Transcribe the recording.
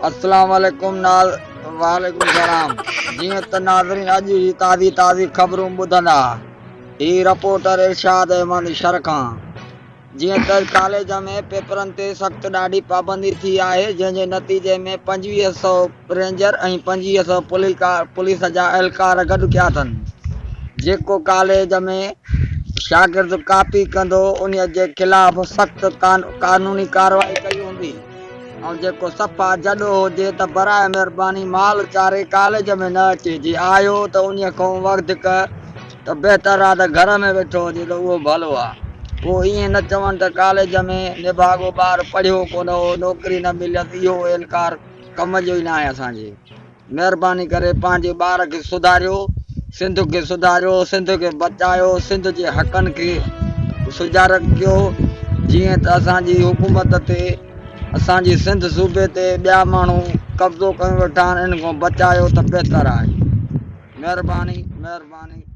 اسلام عليڪم ناز وعليڪم سلام جيئن ته ناظرين اڄ جي تازي تازي خبرون ٻڌندا هي رپورٽر ارشاد احمد شر کان جيئن ته ڪاليج ۾ پيپرن تي سخت ڏاڍي پابندي ٿي آهي جنهن جي نتيجي ۾ 25 سو رينجر ۽ 25 سو پوليس جا اهلڪار گڏ ڪيا اٿن جيڪو ڪاليج ۾ شاگرد ڪاپي ڪندو انهي جي خلاف سخت قانوني ڪارروائي ڪئي ويندي. ۽ جيڪو صفا جڏو هجي ته براء مهرباني مال چاري ڪاليج ۾ نه اچي، جي آيو ته انهيء کان وڌيڪ ته بهتر آ ته گهر ۾ ويٺو هجي ته اهو ڀلو آ. پوء ائين نه چون ته ڪاليج ۾ نڀاڳو ٻار پڙهيو ڪونه هو، نوڪري نه مليس، اهو اهلڪار ڪم جو ئي ناهي اسان جي. مهرباني ڪري پنهنجي ٻار کي سڌاريو، سنڌ کي سڌاريو، سنڌ کي بچايو، سنڌ جي حقن کي سجارڪ ڪيو، جيئن ته اسان جي حڪومت تي اسان جي سنڌ صوبي تي ٻيا ماڻهو قبضو ڪيون ويٺا آهن، ان کان بچايو ته بهتر آهي. مهرباني مهرباني.